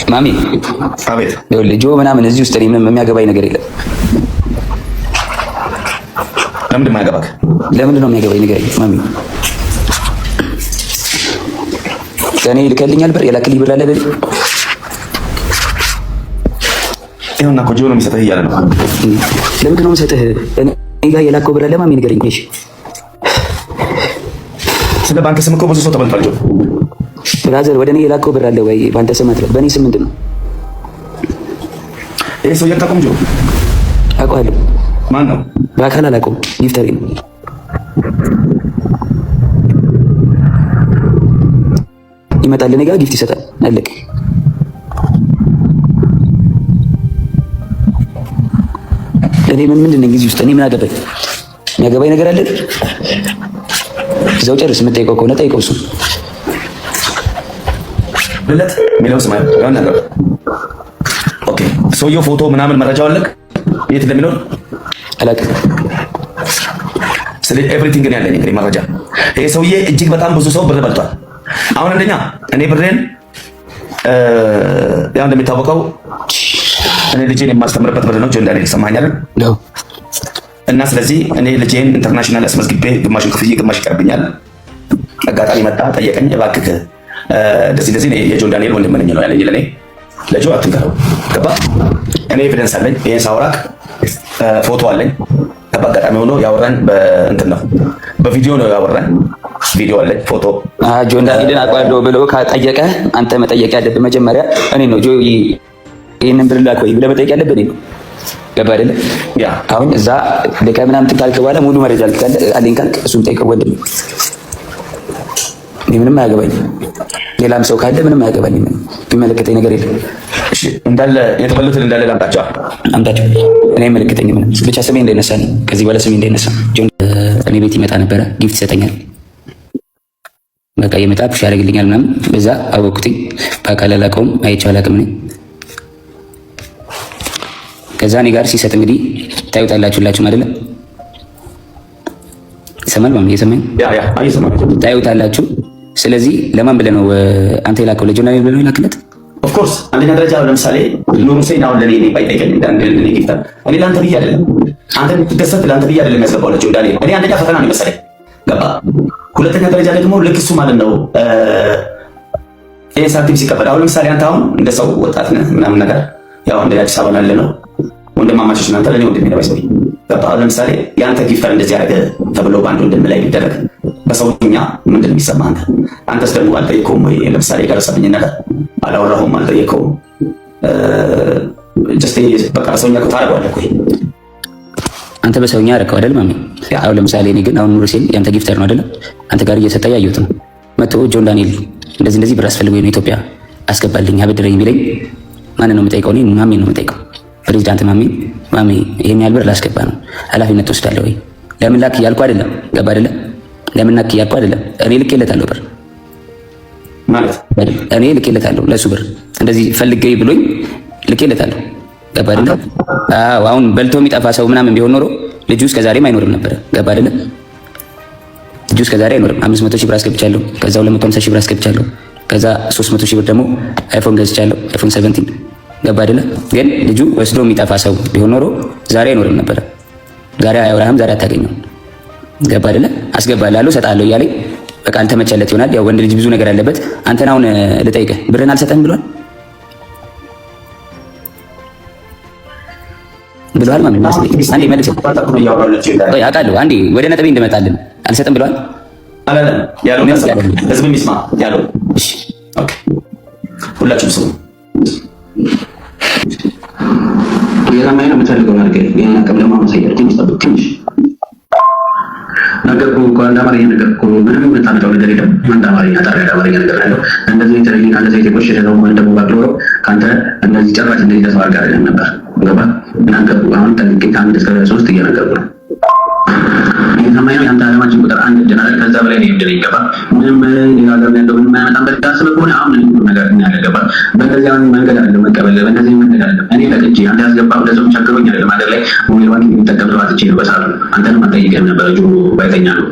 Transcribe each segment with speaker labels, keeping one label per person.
Speaker 1: ማሚ
Speaker 2: አቤት።
Speaker 1: ይኸውልህ ጆ ምናምን እዚህ ውስጥ እኔ ምንም የሚያገባኝ ነገር የለም።
Speaker 2: ለምንድን የማያገባክ?
Speaker 1: ለምንድን ነው የሚያገባኝ ንገረኝ ማሚ። ለእኔ ልከልኛል ብር፣ የላክልኝ ብር አለ ለእኔ?
Speaker 2: ይኸውና እኮ ጆ ነው የሚሰጥህ እያለ ነው።
Speaker 1: ለምንድን ነው የምሰጥህ? እኔ ጋር የላከው ብር አለ ማሚ ንገረኝ። እሺ
Speaker 2: ስለ ባንክ ስም እኮ ብዙ ሰው ተበልቷል። ጆ
Speaker 1: brother፣ ወደ እኔ የላከው ብር አለ ወይ? በአንተ ስም አትበል። በእኔ ስም ምንድን ነው?
Speaker 2: ይሄ ሰውዬ አታውቁም? ጆ
Speaker 1: አውቀዋለሁ።
Speaker 2: ማን ነው?
Speaker 1: በአካል አላውቀውም። gifter ኤ ነው። ይመጣል እኔ ጋር gift ይሰጣል። አለቀ። እኔ ምን ምንድን ነኝ እዚህ ውስጥ? እኔ ምን አገባኝ? የሚያገባኝ ነገር አለ? እዛው ጨርስ። የምጠይቀው ከሆነ ጠይቀው እሱ።
Speaker 2: ልለት የሚለው ስም አይሆን ነገር። Okay፣ ሰውየው ፎቶ ምናምን መረጃው አለክ? የት እንደሚኖር
Speaker 1: አላውቅም።
Speaker 2: ስለ everything ነው ያለኝ እንግዲህ መረጃ። ይሄ ሰውዬ እጅግ በጣም ብዙ ሰው ብር በልቷል። አሁን አንደኛ እኔ ብሬን ያው እንደሚታወቀው እኔ ልጄን የማስተምርበት ብር ነው። ጆን ዳንኤል ይሰማኛል አይደል? እና ስለዚህ እኔ ልጄን international አስመዝግቤ ግማሹን ክፍዬ ግማሽ ይቀርብኛል። አጋጣሚ መጣ ጠየቀኝ፣ እባክህ እንደዚህ እንደዚህ የጆን ዳንኤል ወንድም ነኝ ነው ያለኝ። ለኔ ለጆ አትንገረው፣ ገባ? እኔ evidence አለኝ። ይሄን ሳውራክ ፎቶ አለኝ። ገባ? አጋጣሚ ሆኖ ያወራን በእንትን ነው፣ በቪዲዮ ነው ያወራን። ቪዲዮ አለኝ፣ ፎቶ።
Speaker 1: ጆን ዳንኤልን አውቀዋለሁ ብሎ ከጠየቀ አንተ መጠየቅ ያለብህ መጀመሪያ እኔ ነው። ጆ ይሄንን ብር ላክ ወይ ብለህ መጠየቅ ያለብህ እኔ ነው። ገባ አይደለ?
Speaker 2: ያ።
Speaker 1: አሁን እዛ ልከህ ምናምን ካልክ በኋላ ሙሉ መረጃ አለኝ ካልክ እሱን ጠይቀው ወንድሜ። እኔ ምንም አያገባኝም። ሌላም ሰው ካለ ምንም አያገባኝም። የሚመለከተኝ ነገር የለም።
Speaker 2: እሺ፣ እንዳለ የተበሉትን እንዳለ ላምጣቸው።
Speaker 1: አምጣቸው። እኔ አይመለከተኝም ምንም። ብቻ ስሜ እንዳይነሳ ነው። ከዚህ በኋላ ስሜ እንዳይነሳ። ጆን እኔ ቤት ይመጣ ነበረ፣ gift ይሰጠኛል። በቃ የመጣ push ያደርግልኛል ምናምን። በዛ አወኩትኝ። በአካል አላውቀውም፣ አይቼው አላውቅም እኔ። ከዛ እኔ ጋር ሲሰጥ እንግዲህ ታዩታላችሁ ሁላችሁም አይደለ? ይሰማል ማሚ? እየሰማኝ
Speaker 2: Yeah, እየሰማኝ።
Speaker 1: ታዩታላችሁ። ስለዚህ ለማን ብለህ ነው አንተ የላከው? ለጆን ዳንኤል ብለህ ነው የላክለት?
Speaker 2: Of course፣ አንደኛ ደረጃ ለምሳሌ ኑር ሁሴን አሁን ለኔ ባይጠይቀኝ እንደ አንድ ለኔ gifter እኔ ለአንተ ብዬ አይደለም፣ አንተ እንድትደሰት ለአንተ ብዬ አይደለም ያስገባው ለጆን ዳንኤል። እኔ አንደኛ ፈተና ነው የመሰለኝ፣ ገባ። ሁለተኛ ደረጃ ደግሞ ልክ እሱ ማለት ነው ይሄን ሳንቲም ሲቀበል፣ አሁን ለምሳሌ አንተ አሁን እንደ ሰው ወጣት ነህ ምናምን ነገር፣ ያው እንደ አዲስ አበባ ያለ ነው ወንድማማቾች፣ እናንተ ለኔ ወንድሜ ነው ባይሰው፣ ገባ። አሁን ለምሳሌ የአንተ gifter እንደዚህ ያደረገ ተብሎ በአንድ ወንድም ላይ ቢደረግ በሰውኛ ምንድን ነው የሚሰማህ? አንተ አንተስ ደግሞ አልጠየቀውም ወይ? ለምሳሌ የደረሰብኝን ነገር አላወራሁም፣ አልጠየቀውም። Just በቃ በሰውኛ እኮ ታደርገዋለህ እኮ።
Speaker 1: አንተ በሰውኛ ያደረከው አይደል ማሚ? አሁን ለምሳሌ እኔ ግን አሁን ኑር ሁሴን ያንተ gifter ነው አይደለ? አንተ ጋር እየሰጠ ያየሁት ነው። መጥቶ ጆን ዳንኤል እንደዚህ እንደዚህ ብር አስፈልጎኝ ነው፣ ኢትዮጵያ አስገባልኝ፣ አበድረኝ ቢለኝ ማንን ነው የምጠይቀው? እኔ ማሜን ነው የምጠይቀው። ፕሬዚዳንት ማሜ፣ ማሜ ይሄን ያህል ብር ላስገባ ነው፣ ኃላፊነት ትወስዳለህ ወይ? ለምን ላክ እያልኩ አይደለም። ገባ አይደለ? ለምን ላክ እያልኩ አይደለም። እኔ ልኬለታለሁ ብር
Speaker 2: ማለት
Speaker 1: እኔ ልኬለታለሁ ለሱ ብር፣ እንደዚህ ፈልጌ ብሎኝ ልኬለታለሁ። ገባ አይደለ? አዎ፣ አሁን በልቶ የሚጠፋ ሰው ምናምን ቢሆን ኖሮ ልጁ እስከ ዛሬም አይኖርም ነበረ። ገባ አይደለ? ልጁ እስከ ዛሬ አይኖርም። 500 ሺህ ብር አስገብቻለሁ። ከዛ 250 ሺህ ብር አስገብቻለሁ። ከዛ 300 ሺህ ብር ደግሞ iPhone ገዝቻለሁ። iPhone 17። ገባ አይደለ? ግን ልጁ ወስዶ የሚጠፋ ሰው ቢሆን ኖሮ ዛሬ አይኖርም ነበረ። ዛሬ አያወራህም፣ ዛሬ አታገኘውም። ገባ አይደለ? አስገባልሃለሁ፣ እሰጥሃለሁ እያለኝ በቃ አልተመቸለት ይሆናል። ያው ወንድ ልጅ ብዙ ነገር አለበት። አንተን አሁን ልጠይቅህ፣ ብርን አልሰጠህም ብሏል ብሏል ማለት ነው። አንዴ መልስ፣ ቆይ አውቃለሁ። አንዴ ወደ ነጥቤ እንድመጣልን፣ አልሰጥም ብሏል።
Speaker 2: አላለም። ያለው ህዝብ ይስማ ያለው። እሺ okay፣ ሁላችሁም ስሙ።
Speaker 3: እየሰማኸኝ ነው? የምትፈልገውን አድርገህ ይህን አቅም ደግሞ አሳያለሁ። ትንሽ ጠብቅ፣ ትንሽ ነገርኩህ እኮ፣ አንድ አማርኛ ነገር እኮ፣ ምንም የምታመጣው ነገር የለም። አንድ አማርኛ፣ ጠራ ያለ አማርኛ ነገር ያለው እንደዚህ የተለየ እንደዚህ የተቆሸሸ ሰው ወይም ደግሞ ባክሎሮ ከአንተ እንደዚህ ጭራሽ እንደዚህ ተሰው አድርገህ አይደለም ነበር። ገባህ? ነገርኩህ። አሁን ጠንቅቄ ከአንድ እስከ ሶስት እየነገርኩህ ነው። እየሰማኸኝ ነው? የአንተ ዓለማችን ቁጥር አንድ እብድ ናት። ከዛ በላይ ነው እብድ ነኝ። ገባህ? ምንም ሌላ ሀገር ያለው ምንም አያመጣም። በዛ አስበህ ከሆነ አሁን ሁሉ ነገር እናያለን። ገባህ? በእንደዚህ አሁን መንገድ አለ መቀበል፣ በእንደዚህ መንገድ አለ። እኔ ለቅጄ አንተ ያስገባህ ለሰው ቸግሮኝ አይደለም። ሀገር ላይ mobile bank የሚጠቀም ሰው አጥቼ ነው በሰዓቱ። አንተንም አልጠይቅህም ነበረ፣ ጆ ባይተኛ ነው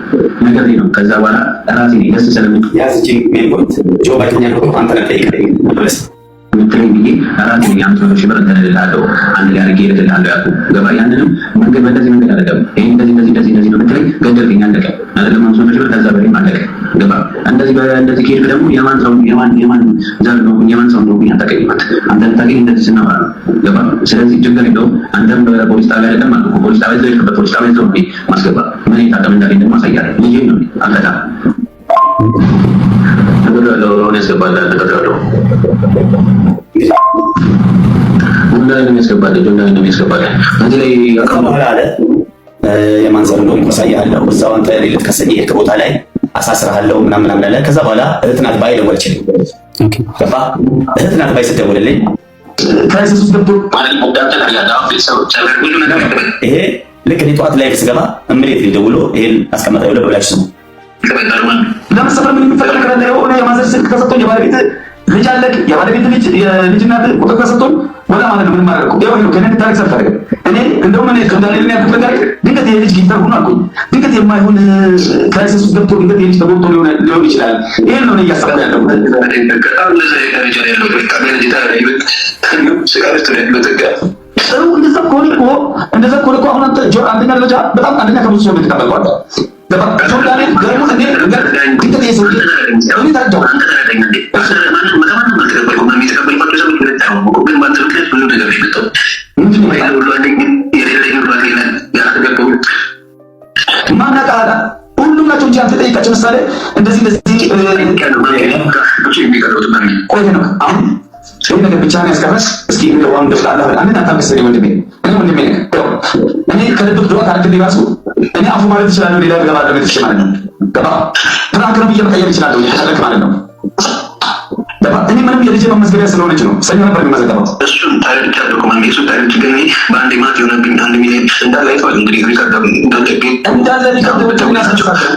Speaker 3: ነገር ነው። ከዛ በኋላ ራሴ ነኝ ደስ ስለሚል
Speaker 2: ያዝ እቺ main point፣ ጆ ባይተኛ ነው፣ አንተ ነህ ጠይቀህ መልስ።
Speaker 3: የምትለኝ ብዬ ራሴ 500,000 ብር እንትን እልልሃለሁ፣ አንድ ላይ አድርጌ እልክልሃለሁ ያልኩህ፣ ገባ? ያንንም መንገድ በእንደዚህ መንገድ አይደለም። ይሄ እንደዚህ እንደዚህ እንደዚህ እንደዚህ ነው የምትለኝ፣ ገደልከኝ፣ አለቀ። አይደለም 500,000 ብር፣ ከዛ በላይም አለቀ። ገባ? እንደዚህ በእንደዚህ ከሄድክ ደግሞ የማን ሰው፣ የማን ዘር ነው፣ የማን ሰው እንደሆንኩኝ አታውቅኝም። አንተ አንተ የምታውቀኝ እንደዚህ ስናወራ ነው። ገባ? ስለዚህ ችግር የለውም። አንተም በፖሊስ ጣቢያ አይደለም አልኩህ እኮ፣ ፖሊስ ጣቢያ እዛው የሄድክበት ፖሊስ ጣቢያ እዛው ነው ማስገባ። ምን የታቀም እንዳለኝ ደግሞ አሳያለሁ። ልጄን ነው አልቀጣም። ነግሬዋለሁ። አሁን ያስገባልሃል። ነግሬዋለሁ። ጆን ነው የሚያስገባልህ። ጆን ነው የሚያስገባልህ። እዚህ ላይ
Speaker 2: ከዛ በኋላ አለ የማን ዘር እንደሆንኩ አሳይሃለሁ። እዛው አንተ ልትከሰኝ የሄድክ ቦታ ላይ አሳስርሃለሁ ምናምን ምናምን አለ። ከዛ በኋላ እህት ናት ባይ ደወለችልኝ። ገባ? እህት ናት ባይ ስትደውልልኝ crisis ውስጥ ገብቶ ይሄ ልክ እኔ ጠዋት ላይ ስገባ እምሬት ደውሎ ይሄን አስቀመጠ ብሎ ብላችሁ ስሙ። ለምን ሰፈር ምን የሚፈጠር ነገር አለ? የሆነ የ mother ስልክ ተሰጥቶኝ፣ የባለቤት ልጅ አለክ፣ የባለቤት ልጅ የልጅ እናት ቁጥር ተሰጥቶኝ ወላ ማለት ነው። ምንም ማድረግ ያው ነው። ከእኔ ታሪክ ሰልፈልግ እኔ እንደውም እኔ እንዳለ ያልኩት ነገር ድንገት ይሄ ልጅ gifter ሆኖ አልኩኝ። ድንገት የማይሆን crisis ውስጥ ገብቶ ድንገት ይሄ ልጅ ተጎድቶ ሊሆን ይችላል። ይሄን ነው እኔ እያሰብኩ ያለው። ጥሩ፣ እንደዛ ከሆነ እኮ አሁን አንተ አንደኛ ደረጃ በጣም አንደኛ ከብዙ ሰው የተቀበልከው አንተ፣ ገባ? ጆን ዳንኤል ገርሞ እኔ ድንገት ይሄ ሰውዬ እኔ ተረዳሁ። ምንድን ነው ማን ያውቃል? ሁሉም ናቸው እንጂ አንተ ጠይቃቸው። ምሳሌ እንደዚህ እንደዚህ ቆይ ነው፣ አሁን ይህ ነገር ብቻ ነው ያስቀረስ። እስኪ እንደው አሁን እንደው አላህ አንተ አታመስለኝ ወንድሜ፣ እኔ ወንድሜ ነህ። ያው እኔ ከልብህ ዱዓ ካደረግልኝ ራሱ እኔ አፉ ማለት እችላለሁ። ሌላ ገባ ለምን ማለት ነው። ገባ? Prank ነው ብዬ መቀየር እችላለሁ ከፈለክ ማለት ነው። ገባ? እኔ ምንም የልጄ መመዝገቢያ ስለሆነች ነው። ሰኞ ነበር የሚመዘገበው።
Speaker 3: እሱን ተረድቻለሁ እኮ ማሜ፣ እሱን ተረድቼ ግን እኔ በአንዴ ማት የሆነብኝ 1 ሚሊዮን እንዳለ አይተዋል። እንግዲህ record እንዳለ
Speaker 2: እንዳለ record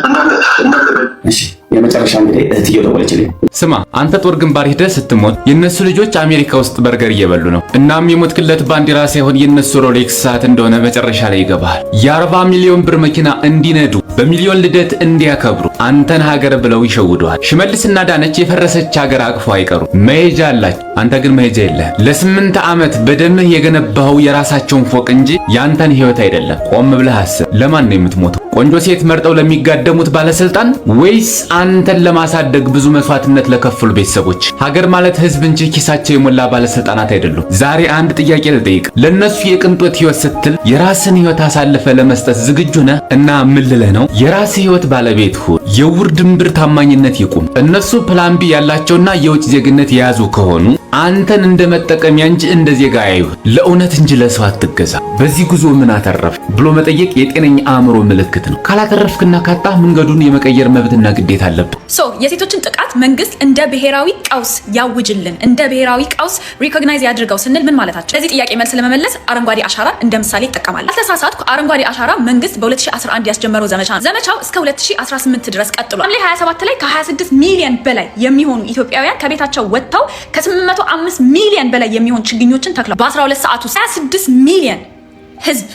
Speaker 3: እንዳለ እንዳለ
Speaker 2: እሺ፣ የመጨረሻ እንግዲህ እህትየው ደወለችልኝ።
Speaker 4: ስማ፣ አንተ ጦር ግንባር ሂደህ ስትሞት የእነሱ ልጆች አሜሪካ ውስጥ በርገር እየበሉ ነው። እናም የሞትክለት ባንዲራ ሳይሆን የእነሱ ሮሌክስ ሰዓት እንደሆነ መጨረሻ ላይ ይገባሃል። የ40 ሚሊዮን ብር መኪና እንዲነዱ፣ በሚሊዮን ልደት እንዲያከብሩ አንተን ሀገር ብለው ይሸውዱሃል። ሽመልስና ዳነች የፈረሰች ሀገር አቅፎ አይቀሩ፣ መሄጃ አላቸው። አንተ ግን መሄጃ የለህም። ለ8 ዓመት በደምህ የገነባኸው የራሳቸውን ፎቅ እንጂ ያንተን ህይወት አይደለም። ቆም ብለህ አስብ። ለማን ነው የምትሞተው? ቆንጆ ሴት መርጠው ለሚጋደሙት ባለስልጣን ወይስ አንተን ለማሳደግ ብዙ መስዋዕትነት ለከፈሉ ቤተሰቦች? ሀገር ማለት ህዝብ እንጂ ኪሳቸው የሞላ ባለስልጣናት አይደሉም። ዛሬ አንድ ጥያቄ ልጠይቅ። ለነሱ የቅንጦት ህይወት ስትል የራስን ህይወት አሳልፈህ ለመስጠት ዝግጁ ነህ? እና ምን ልልህ ነው? የራስህ ህይወት ባለቤት ሁን። የውር ድንብር ታማኝነት ይቁም። እነሱ plan B ያላቸውና የውጭ ዜግነት የያዙ ከሆኑ አንተን እንደ መጠቀሚያ እንጂ እንደ ዜጋ አያዩህ። ለእውነት እንጂ ለሰው አትገዛ። በዚህ ጉዞ ምን አተረፍ ብሎ መጠየቅ የጤነኛ አእምሮ ምልክት ነው። ካላተረፍክና ካጣህ መንገዱን የመቀየር መብትና ግዴታ አለብህ።
Speaker 5: So የሴቶችን ጥቃት መንግስት እንደ ብሔራዊ ቀውስ ያውጅልን፣ እንደ ብሔራዊ ቀውስ recognize ያድርገው ስንል ምን ማለታችን? ለዚህ ጥያቄ መልስ ለመመለስ አረንጓዴ አሻራን እንደ ምሳሌ ይጠቀማል። አልተሳሳትኩ። አረንጓዴ አሻራ መንግስት በ2011 ያስጀመረው ዘመቻ ነው። ዘመቻው እስከ 2018 ድረስ ቀጥሏል። ሐምሌ 27 ላይ ከ26 ሚሊዮን በላይ የሚሆኑ ኢትዮጵያውያን ከቤታቸው ወጥተው ከ805 ሚሊዮን በላይ የሚሆን ችግኞችን ተክለዋል። በ12 ሰዓት ውስጥ 26 ሚሊዮን ህዝብ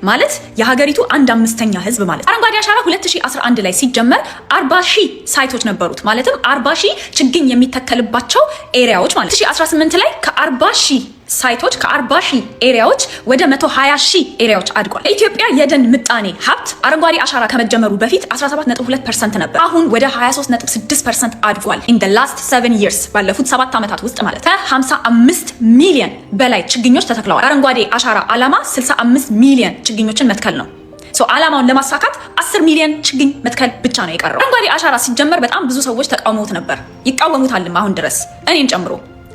Speaker 5: ማለት የሀገሪቱ አንድ አምስተኛ ህዝብ ማለት። አረንጓዴ አሻራ 2011 ላይ ሲጀመር 40 ሺህ site ኦች ነበሩት። ማለትም 40 ሺህ ችግኝ የሚተከልባቸው area ዎች ማለት። 2018 ላይ ከ40 ሺህ site ኦች፣ ከ40 ሺህ area ዎች ወደ 120 ሺህ area ዎች አድጓል። የኢትዮጵያ የደን ምጣኔ ሀብት አረንጓዴ አሻራ ከመጀመሩ በፊት 17.2% ነበር። አሁን ወደ 23.6% አድጓል። In the last 7 years፣ ባለፉት 7 ዓመታት ውስጥ ማለት፣ ከ55 ሚሊዮን በላይ ችግኞች ተተክለዋል። አረንጓዴ አሻራ ዓላማ 65 ሚሊዮን ችግኞችን መትከል ነው። So ዓላማውን ለማሳካት 10 ሚሊዮን ችግኝ መትከል ብቻ ነው የቀረው። አረንጓዴ አሻራ ሲጀመር በጣም ብዙ ሰዎች ተቃውመውት ነበር፣ ይቃወሙታልም አሁን ድረስ፣ እኔን ጨምሮ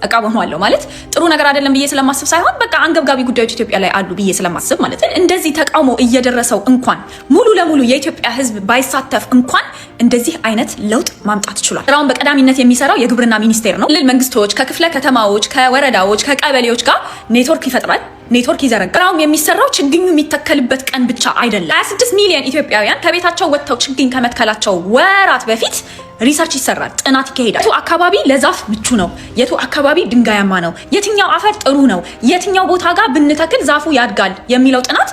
Speaker 5: እቃወመዋለሁ። ማለት ጥሩ ነገር አይደለም ብዬ ስለማስብ ሳይሆን በቃ አንገብጋቢ ጉዳዮች ኢትዮጵያ ላይ አሉ ብዬ ስለማስብ ማለት ነው። እንደዚህ ተቃውሞ እየደረሰው እንኳን፣ ሙሉ ለሙሉ የኢትዮጵያ ሕዝብ ባይሳተፍ እንኳን እንደዚህ አይነት ለውጥ ማምጣት ችሏል። ስራውን በቀዳሚነት የሚሰራው የግብርና ሚኒስቴር ነው። ክልል መንግስቶች ከክፍለ ከተማዎች፣ ከወረዳዎች፣ ከቀበሌዎች ጋር ኔትወርክ ይፈጥራል። ኔትወርክ ይዘረጋል። ስራውም የሚሰራው ችግኙ የሚተከልበት ቀን ብቻ አይደለም። 26 ሚሊዮን ኢትዮጵያውያን ከቤታቸው ወጥተው ችግኝ ከመትከላቸው ወራት በፊት research ይሰራል፣ ጥናት ይካሄዳል። የቱ አካባቢ ለዛፍ ምቹ ነው፣ የቱ አካባቢ ድንጋያማ ነው፣ የትኛው አፈር ጥሩ ነው፣ የትኛው ቦታ ጋር ብንተክል ዛፉ ያድጋል የሚለው ጥናት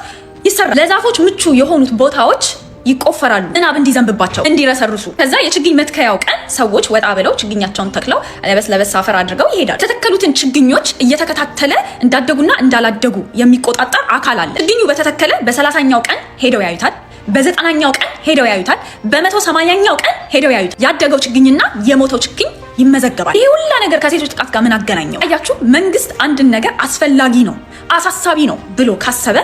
Speaker 5: ይሰራል። ለዛፎች ምቹ የሆኑት ቦታዎች ይቆፈራሉ፣ ዝናብ እንዲዘንብባቸው እንዲረሰርሱ። ከዛ የችግኝ መትከያው ቀን ሰዎች ወጣ ብለው ችግኛቸውን ተክለው ለበስ ለበስ አፈር አድርገው ይሄዳሉ። የተተከሉትን ችግኞች እየተከታተለ እንዳደጉና እንዳላደጉ የሚቆጣጠር አካል አለ። ችግኙ በተተከለ በ30ኛው ቀን ሄደው ያዩታል። በ90ኛው ቀን ሄደው ያዩታል። በ180ኛው ቀን ሄደው ያዩታል። ያደገው ችግኝና የሞተው ችግኝ ይመዘገባል። ይሄ ሁላ ነገር ከሴቶች ጥቃት ጋር ምን አገናኘው? አያችሁ፣ መንግስት አንድን ነገር አስፈላጊ ነው፣ አሳሳቢ ነው ብሎ ካሰበ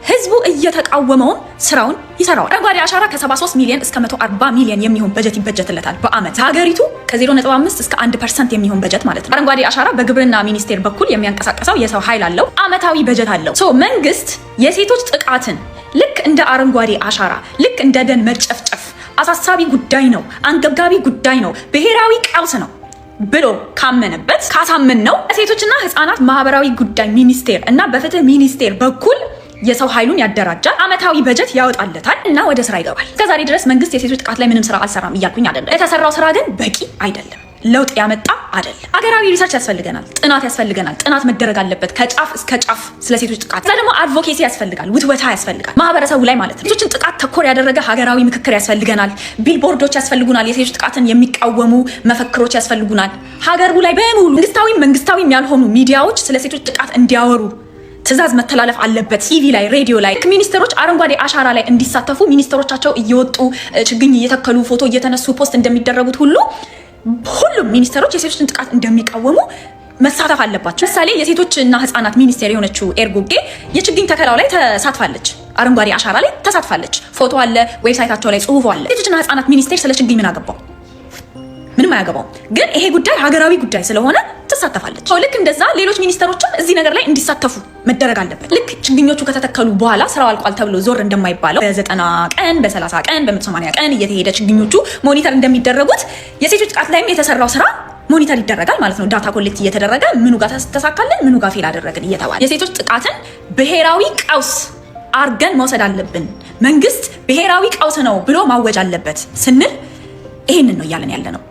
Speaker 5: ህዝቡ እየተቃወመውም ስራውን ይሰራዋል። አረንጓዴ አሻራ ከ73 ሚሊዮን እስከ 140 ሚሊዮን የሚሆን በጀት ይበጀትለታል በአመት፣ ሀገሪቱ ከ0.5 እስከ 1% የሚሆን በጀት ማለት ነው። አረንጓዴ አሻራ በግብርና ሚኒስቴር በኩል የሚያንቀሳቀሰው የሰው ኃይል አለው፣ አመታዊ በጀት አለው። So መንግስት የሴቶች ጥቃትን ልክ እንደ አረንጓዴ አሻራ፣ ልክ እንደ ደን መጨፍጨፍ አሳሳቢ ጉዳይ ነው፣ አንገብጋቢ ጉዳይ ነው፣ ብሔራዊ ቀውስ ነው ብሎ ካመነበት፣ ካሳመን ነው፣ ሴቶችና ህፃናት ማህበራዊ ጉዳይ ሚኒስቴር እና በፍትህ ሚኒስቴር በኩል የሰው ኃይሉን ያደራጃል፣ አመታዊ በጀት ያወጣለታል እና ወደ ስራ ይገባል። እስከዛሬ ድረስ መንግስት የሴቶች ጥቃት ላይ ምንም ስራ አልሰራም እያልኩኝ አይደለም። የተሰራው ስራ ግን በቂ አይደለም፣ ለውጥ ያመጣ አይደለም። ሀገራዊ research ያስፈልገናል፣ ጥናት ያስፈልገናል። ጥናት መደረግ አለበት ከጫፍ እስከ ጫፍ ስለ ሴቶች ጥቃት። ከዛ ደግሞ advocacy ያስፈልጋል፣ ውትወታ ያስፈልጋል ማህበረሰቡ ላይ ማለት ነው። ሴቶችን ጥቃት ተኮር ያደረገ ሀገራዊ ምክክር ያስፈልገናል። ቢልቦርዶች ያስፈልጉናል። የሴቶች ጥቃትን የሚቃወሙ መፈክሮች ያስፈልጉናል። ሀገሩ ላይ በሙሉ መንግስታዊም መንግስታዊም ያልሆኑ ሚዲያዎች ስለ ሴቶች ጥቃት እንዲያወሩ ትዕዛዝ መተላለፍ አለበት። ቲቪ ላይ፣ ሬዲዮ ላይ ሚኒስትሮች አረንጓዴ አሻራ ላይ እንዲሳተፉ፣ ሚኒስትሮቻቸው እየወጡ ችግኝ እየተከሉ ፎቶ እየተነሱ post እንደሚደረጉት ሁሉ ሁሉም ሚኒስትሮች የሴቶችን ጥቃት እንደሚቃወሙ መሳተፍ አለባቸው። ለምሳሌ የሴቶችና ህፃናት ሚኒስቴር የሆነችው ኤርጎጌ የችግኝ ተከላው ላይ ተሳትፋለች። አረንጓዴ አሻራ ላይ ተሳትፋለች። ፎቶ አለ፣ website ኣቸው ላይ ጽሁፎ አለ። ሴቶችና ህፃናት ሚኒስቴር ስለ ችግኝ ምን አገባው? ምንም አያገባውም። ግን ይሄ ጉዳይ ሀገራዊ ጉዳይ ስለሆነ ትሳተፋለች። ልክ እንደዛ ሌሎች ሚኒስተሮችም እዚህ ነገር ላይ እንዲሳተፉ መደረግ አለበት። ልክ ችግኞቹ ከተተከሉ በኋላ ስራው አልቋል ተብሎ ዞር እንደማይባለው፣ በ90 ቀን፣ በ30 ቀን፣ በ180 ቀን እየተሄደ ችግኞቹ monitor እንደሚደረጉት የሴቶች ጥቃት ላይም የተሰራው ስራ monitor ይደረጋል ማለት ነው። Data collect እየተደረገ ምኑ ጋር ተሳካልን፣ ምኑ ጋር fail አደረግን እየተባለ የሴቶች ጥቃትን ብሔራዊ ቀውስ አርገን መውሰድ አለብን። መንግስት ብሔራዊ ቀውስ ነው ብሎ ማወጅ አለበት ስንል ይህንን ነው እያለን ያለ ነው።